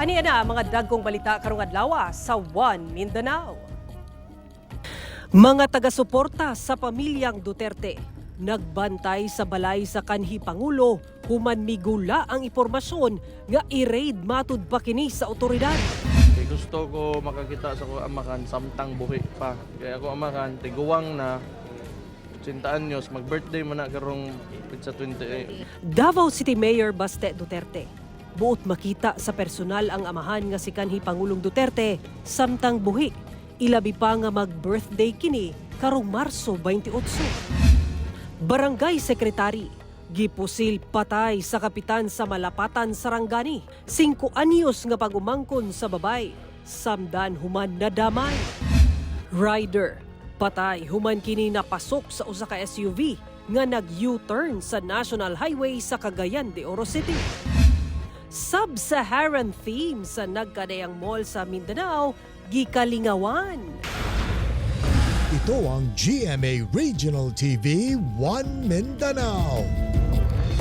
Ani na ang mga dagkong balita karong adlaw sa One Mindanao. Mga taga-suporta sa pamilyang Duterte nagbantay sa balay sa kanhi Pangulo human migula ang impormasyon nga i-raid matud pa kini sa otoridad. Kay gusto ko makakita sa ako amakan samtang buhi pa. Kaya ako amakan tiguang na 80 anyos, mag-birthday man na karong petsa 28. Davao City Mayor Baste Duterte, buot makita sa personal ang amahan nga si kanhi Pangulong Duterte samtang buhi. Ilabi pa nga mag-birthday kini karong Marso 28. Barangay Secretary, gipusil patay sa kapitan sa Malapatan, Sarangani. 5 anyos nga pag-umangkon sa babay, samdan human nadamay. Rider, patay human kini napasok sa usa ka SUV nga nag-U-turn sa National Highway sa Cagayan de Oro City. Sub-Saharan theme sa nagkadayang mall sa Mindanao, gikalingawan. Ito ang GMA Regional TV 1 Mindanao.